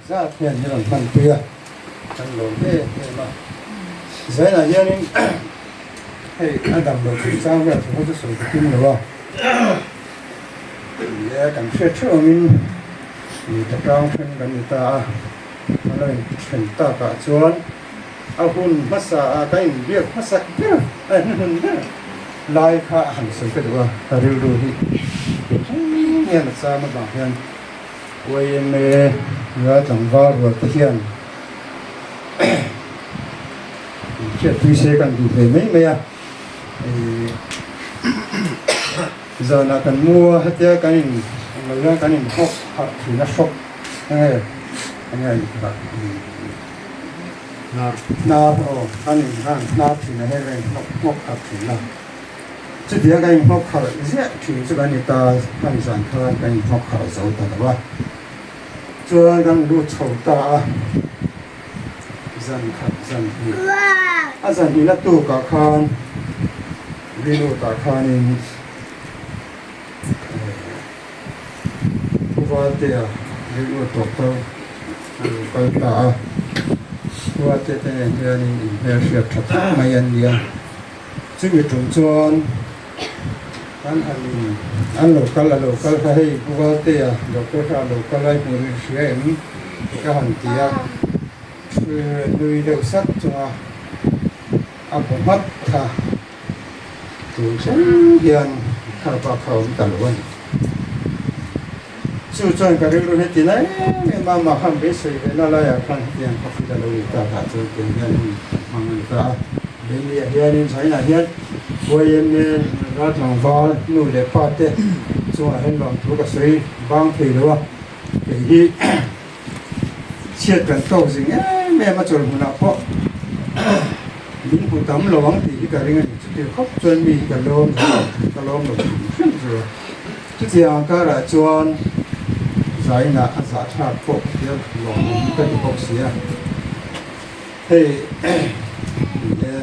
zat hian min rawn hmanpui a, kan lawm em em a. Zainah hianin hei a dam loh chungchang vel thu kha chu sawi ka tum lo a, ni e kan hriat theuh angin mi ta tang then kan ni ta a, kan lo inthen takah chuan a hun hmasa a kan inbiak hmasak ber a hnuhnun ber lai kha a han sawi ka duh a, ka rilru hi tih hian a cham avang hian. YMA nula tlangval rual te hian hriatpui se kan duh ve mai mai a, zanah kan mu a hetia kan in englo hian kan in nghawk harh thin a hrawk enge enge a inhnar hnar aw kan in hnar thin a hei kan in nghawk harh thin a. Chutia ka inhnawk khalh ziah thin chu kan ni ta, hman zan khan ka inhnawk khalh zo ta lo a, chuan kan lut chho ta a, zan khat zan hnih, a zan hnihna tukah khan Rinutah khanin Pu Valtea Rinut doctor a lo kal ta a, Pu Valtea te nen hianin inhmelhriat tha tak mai an ni a. Chumi tum chuan an han in an lo kal a lo kal kha hei Pu Valtea doctor kha a lo kal a i hmuh rin hria em ka han ti a, nui deuh sak chunga a bu nghat kha tun thleng hian kha bak kha a awm ta lo a ni. Chu chuan ka rilru hi ti lai em em a, mah khan beisei ve na laiah khan hetiang khawpui a lo ni ta tah chuan tiang hian hun kan hmang a ni ta a. Delhi ah hianin China hian YMA ral tlangval nu leh pa te chungah hian lawmthu ka sawi bang thei lo a, kei hi chhiat kan tawk zing em em a chawlhmunah pawh min hmu tam lo ang tih hi ka ring a ni. Chuti khawp chuan mi hi ka lawm ka lawm lo hrim hrim chu a. Chutiang karah chuan zainah a zahthlak pawh ka tia lawmawm ka ti bawk si a, hei ni e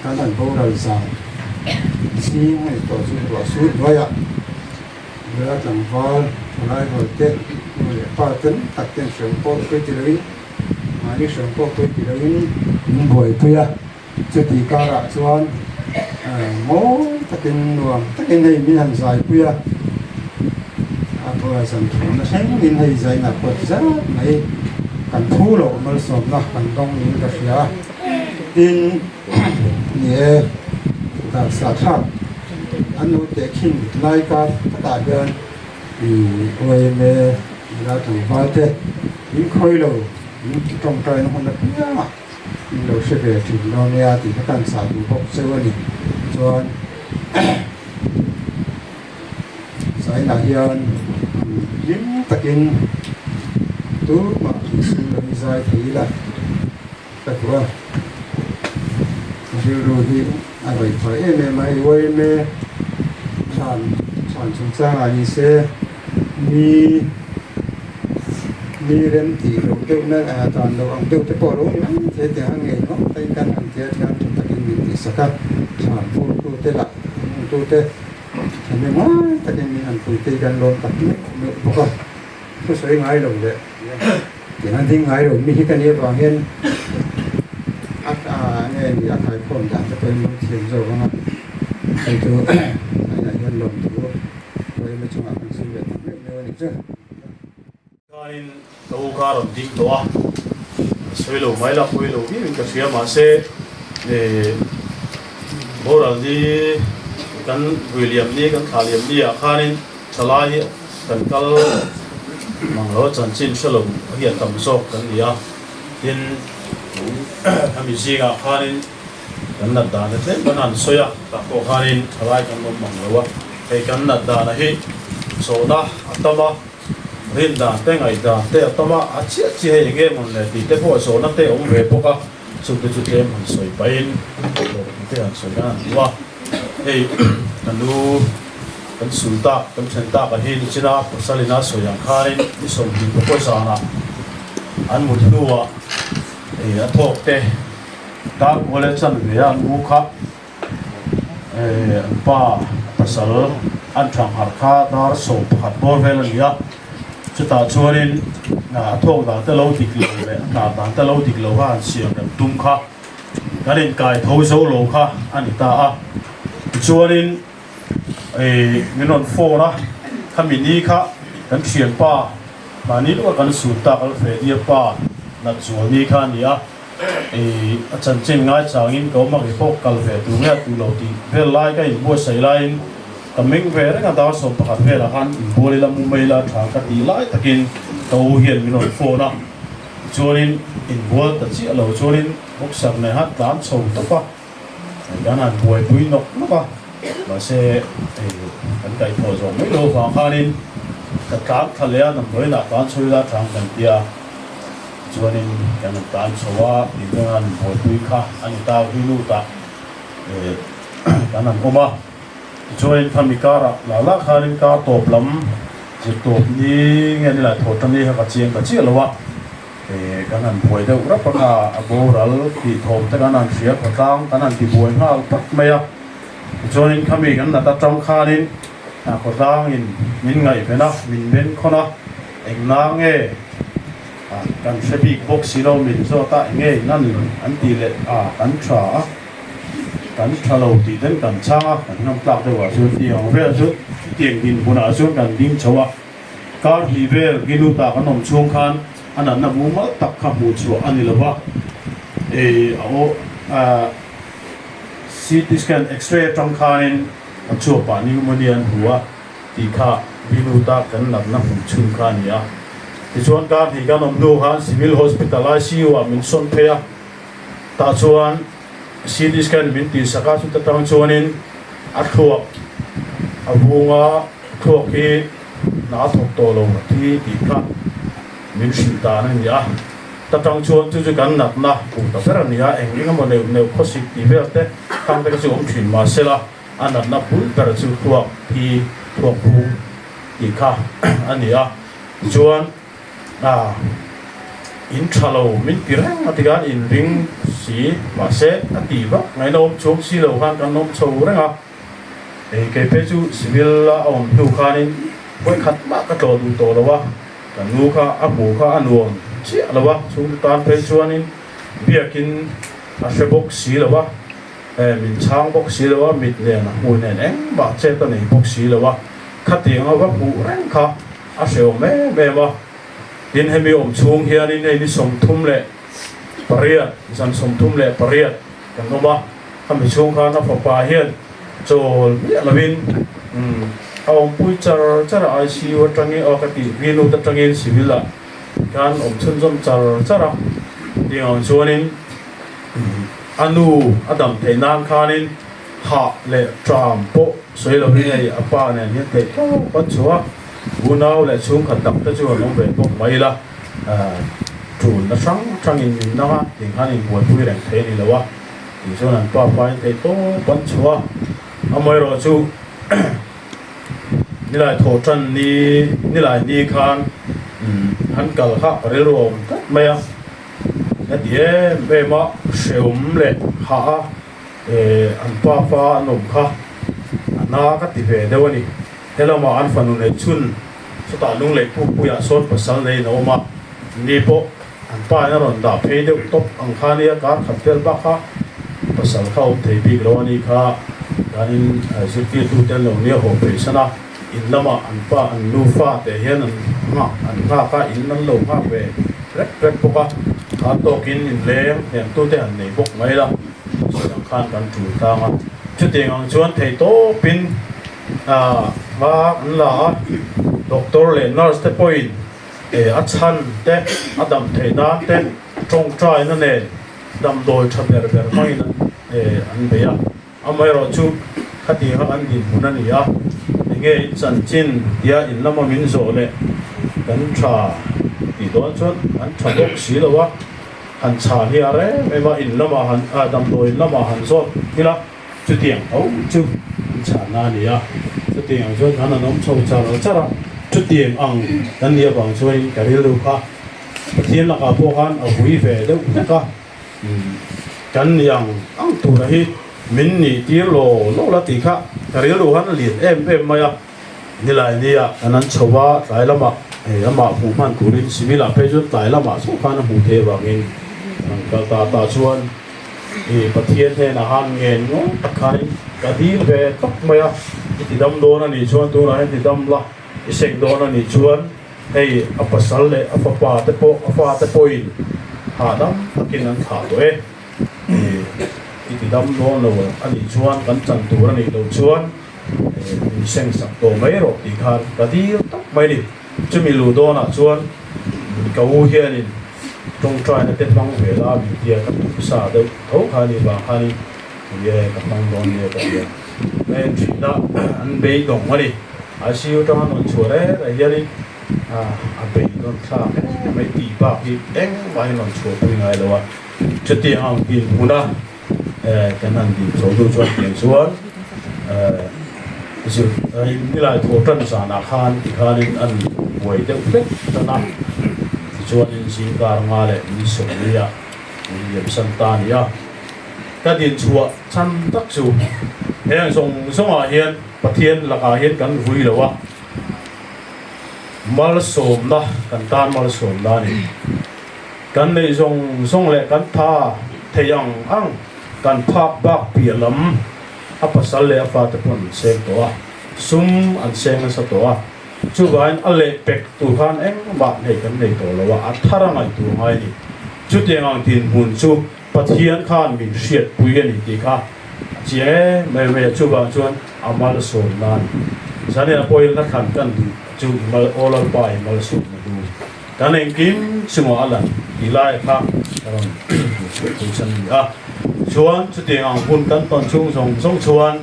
kan han boral zan zing a ni tawh chu ruah sur hnuaiah nula tlangval thalai rual te nu leh pa ten tak ten hrem pawh pawi ti loin mahni hrem pawh pawi ti loin min buaipui a. Chuti karah chuan mawi takin nuam takin hei min han zaipui a, a buai zan thumna thlengin hei zaina pawt zat mai kan phu loh malsawmna kan dawng niin ka hria. Tin, ni e, taksa thlak an lo tehkhin lai kar takah hian i yma nula tlangval te min khawi lo, min tawngtaina hun apiangah In lo hre ve thin lo nia tih kha kan chah duh bawk cheu a ni. Chuan zainah hian hlim takin tumah insum lo i zai thei ila ka duh a. Rilru hi a raih phah em em a, hei yma thlan thlan chungchangah ni se mi Mi rem tih loh deuh na dan loh ang deuh te pawh a lo ni mai thei teh a ngei ngawt a in kan han tia thiam tha takin min tih sak a, thlan fur tu te lah hmun tu te thahnem ngai takin min han pui te hi kan lawm tak meuh meuh bawk a, thusawi ngai lo leh tiang a ding ngai lo mi hi ka nih avang hian a nge ni a khaikhawm dan te pawhin lo thiam zawk ang a, hei chu tunah hian lawmthu pawimawh chungah kan sawi ve tak meuh meuh a nih chu. Khain ka u kha a rawn ding tawh a, a sawi lo mai la pawi lo viau in ka hria mahse eh boral ni kan vui liam ni kan thlah liam ni ah khanin thalai hi kan kal mang lo a chanchin hre lo hi a tam zawk kan ni a, tin khami zingah khanin kan nat dan a tlem kan han sawi a tah pawh khanin thalai kan awm mang lo a, hei kan nat dan a hi chawhna a tam a. Rin dan te, ngaih dan te a tam a, a chiah chiah hei enge mawn le tih te pawh zawhna te a awm ve bawk a, chungte chu tlem han sawi pahin lawmtu te han sawi nan an duh a. Hei ka nu kan sul tak, kan then tak a hi nichina pasalina sawi ang khanin ni 20 pawh zanah an mut hnuah hei a thawk te dar kual e chan ve a an u kha An pa pasal an thang harh kha dar 11 bawr vel a ni a. Chutah chuanin a thawk dan te lo dik lo leh a hna dan te lo dik lo kha han siam rem tum kha kan inkai tho zo lo kha a ni ta a. Tichuanin ih min rawn phone a, khami ni kha kan thianpa mahni luah kan sun tak Alfredia pa nat zual ni kha a ni a. Ih a chanchin ngaichangin ka awm a kei pawh kal ve tur nge a tur lo tih vel lai ka inbuatsaih laiin ka meng ve reng a, dar 11 velah khan inbual ila mu mai ila tha ka tih lai takin ka u hian min rawn phone a, chuanin inbual ta chiah lo chuanin boxer nen khan tlan chho tawp a, kan han buaipui nawk nawk a, mahse ih kan kaihthawh zawh mai lo vang khanin ka tlan thla leh a, damdawiinah tlan chho ila tha ang kan tia. Chuanin kan han tlan chho a, tihchuan buaipui kha a ni ta Rinutah kan han awm a. Tichuanin khami karah lah lah khanin kar tawp lam zir tawp ni nge ni lah thaw tan ni kha ka chiang ta chiah lo a, kan han buai deuh rap a kha a boral tih thawm te kan han hria khawtlang kan han ti buai nghal tak mai a. Tichuanin khami kan nat atang khanin khawtlangin min ngaihven a, min ben khawn a, engna nge Kan hre bik bawk si lo min zawt a enge in an an tih leh a kan tha a kan tha lo tih ten kan chhang a kan ngam tlak deuh ah chuan tiang vel chu chutiang dinhmun ah chuan kan ding chho a kar hnih vel Ginuta kan awm chhung khan a natna mumal tak kha hmuh chhuah a ni lo va ei a aw CT scan x-ray atang khanin a chhuak pah pneumonia an hmu a. Tih kha Vinuta kan natna hmuh chhun kha a ni a. Tichuan kar hnih kan awm hnu khan Civil Hospital ICU ah min sawn phei a, tah chuan CT scan min tihsak a, chuta tang chuanin a thluak a vung a, thluak hi hna a thawk tawh lo a thi tih kha min hrilh dan a ni a. Ta tang chuan chu chu kan natna hmuh ta ber a ni a, eng eng emaw neuh neuh khawsik tih vel te khang te kha chu awm thin mahsela, A natna bul ber chu thluak thi thluak bung tih kha a ni a, tichuan in tha lo min ti reng a tikhan in ring si mahse a tih vak ngaihna awm chuang si lo khan kan awm chho reng a, hei kei phei chu civil a awm hnu khanin vawikhat mah ka tlawh duh tawh lo a, ka nu kha a hmuh kha a nuam chiah lo a, chhungte tan phei chuanin biakin a hre bawk si lo a. E, min chhang bawk si lo a, mit nen a hmui nen engmah chet a nei bawk si lo a, khatiang a va hmuh reng kha a hrehawm em em a. Tin, hemi awm chhung hianin hei ni 38, zan 38 kan awm a, khami chhung khan a fapa hian chawl miah lovin umm a awmpui char char a, ICU atangin aw ka tih Greenwood atangin civil ah khan awm chhunzawm char char a, tiang ang chuanin A nu a dam theih nan khanin hah leh ṭam pawh sawi lovin hei a pa nen hian theih tawp an chhuah a, unau leh chhungkhat dang te chu an awm ve bawk mai ila, ṭulna hrang hrangin min nang a, tih khan inbuaipui reng thei a ni lo a, tih chuan an pa pain theih tawp an chhuah a, amaherawhchu nilai thawh ṭan ni nilai ni khan an kal kha ka rilru a awm tlat mai a. Heti em em a hreawm leh hah a an pa pa an awm kha a na ka ti ve deuh a ni. Helamah an fanu neih chhun chutah lunglei pukpuiah sawn pasal neiin a awm a, ni pawh an pa in a rawn dah phei deuh tawp ang kha nia kar khat vel bak kha pasal kha awm thei bik lo a ni kha chuanin zirtirtu te an lo nia haw phei san a, in lamah an pa an nufa te hian an nghak an nghak a, in an lo nghak ve. Rek rek bawk a, kha tawkin inleng hnemtute han nei bawk mai la, chutiang khan kan tul tlang a. Chutiang ang chuan theihtawpin hma an la a, doctor leh nurse te pawhin a chhan te, a dam theih nan te tawngtaina nen damdawi tha ber ber hmangin an bei a. Amaherawhchu khatianga kan dinhmun a ni a, enge in chanchin tia in lama min zawh leh kan tha tih dawn chuan an tha bawk si lo a, han chhan hi a rem em a, in lama han ah damdawi in lama han zawt ila chutiang tho chu an chhanna a ni a, chutiang ang chuan kan han awm chho char char a, chutiang ang kan nih avang chuanin ka rilru kha Pathian lakah pawh khan a vui ve deuh hlek a. Kan ni ang ang tura hi min nih tir law law la tih kha ka rilru han lian em em mai a. Nilai nia kan an chho a, tlai lamah hei amah hmuh hman turin civil ah phei chuan tlai lamah chauh khan a hmuh theih avangin kan han kal ta ta chuan i Pathian hnenah khan ngen ngawt tak khanin ka dil ve tawp mai a, i ti dam dawn a nih chuan tunah hian ti dam la, i seng dawn a nih chuan hei a pasal leh a fapa te pawh a fa te pawhin hahdam takin an thlah tawh e, i ti dam dawn lo a nih chuan kan chan tur a nih loh chuan. Min seng sak tawh mai rawh tih khan ka dil tak mai ni. Chumi luh dawnah chuan ka u hianin tawngtaina te hmang ve la min tia ka tum sa deuh tho kha ni vang khanin ui e ka hmang dawn nia ka ti a. Ka en thin a, an beidawng a ni. ICU tanga rawn chhuah reng reng hianin a beidawn thlak em mai tih bak hi engmahin rawn chhuahpui ngai lo a. Chutiang ang dinhmuna Kan han dil chho hnu chuan tiang chuan zir nilai thaw tan zanah khan tikhanin an buai deuh hlek tan a, tichuanin zingkar nga leh min sawmli ah min liam san ta a ni a. Ka din chhuah chhan tak chu heng zawng zawngah hian Pathian lakah hian kan vui lo a, malsawmna kan tan malsawmna a ni. Kan neih zawng zawng leh kan tha thei ang ang kan phak bak piah lam a pasal leh a fate pawh an seng tawh a, sum an seng nasa tawh a, chuvangin a leh pek tur khan engmah hei kan nei tawh lo a, a thar a ngaih tur ngai a ni. Chutiang ang dinhmun chu Pathian khan min hriatpui a ni tih kha a chiang em mai mai a, chuvang chuan a malsawm nan Zaniah pawhin hla thlan kan duh chu i mal aw Lalpa i malsawmna du. Kan engkim chungah a lan tih lai kha ka rawn hmuhchhuah pui chan a ni a. Chuan chutiang ang hun kan tawn chhung zawng zawng chuan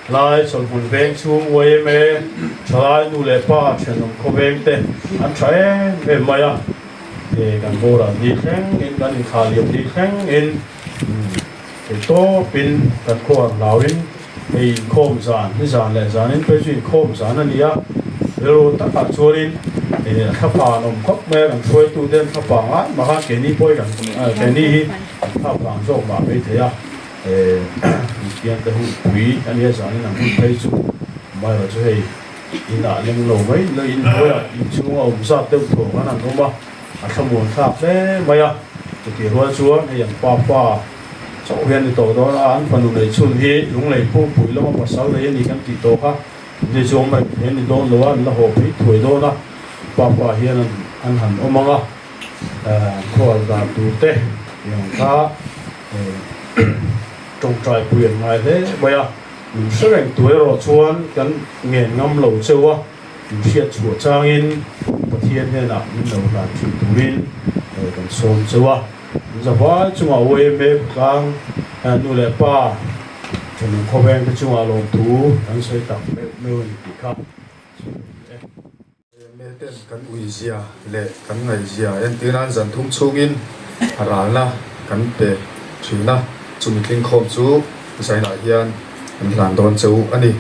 lai chawlhmun veng chhung yma thalai nu leh pa thenawm khawveng te an tha em em mai a. Kan boral ni thleng in kan inthlah liam ni thleng in theihtawp in kan khuar hlau in hei inkhawm zan ni zan leh zan in phei chu inkhawm zan a ni a, rilru takah chuanin thlapa an awm khawp mai a, kan hruaitu te an thlapa ngai mah khan keini pawh hi kan keini hi kan thlapa ang zawk mah mai thei a, Kristian te hun pui a nia zanin an hun phei chu amaherawh chu hei inah leng lo mai lo in hnuaiah inchhunga awm zat deuh thaw khan an awm a, a thlamuan thlak hle mai a, chutih rual chuan hei an papa. Chauh hian ni tawh dawn a, an fanu nei chhun hi lunglei pukpui lama pasal nei a ni kan tih tawh kha ni chu awm reng thei a ni dawn lo a, an la haw phei thuai dawn a, papa hian an han awm ang a, khual dan tur te tih ang kha tawngtai pui an ngai hle mai a, min hre reng tur erawh chuan kan ngen ngam lo cheu a, min hriat chhuah changin Pathian hnenah min lo hlan thin turin kan sawm cheu a. Zavai chungah YMA khawtlang nu leh pa thenawm khawveng te chungah lawmthu kan sawi tak meuh meuh a ni tih kha sawi a ni e. YMA ten kan uizia leh kan ngaihzia entir nan zan thum chhungin ralna kan pe thin a, chumi tlingkhawm chu zainah hian an hlan dawn che u a ni.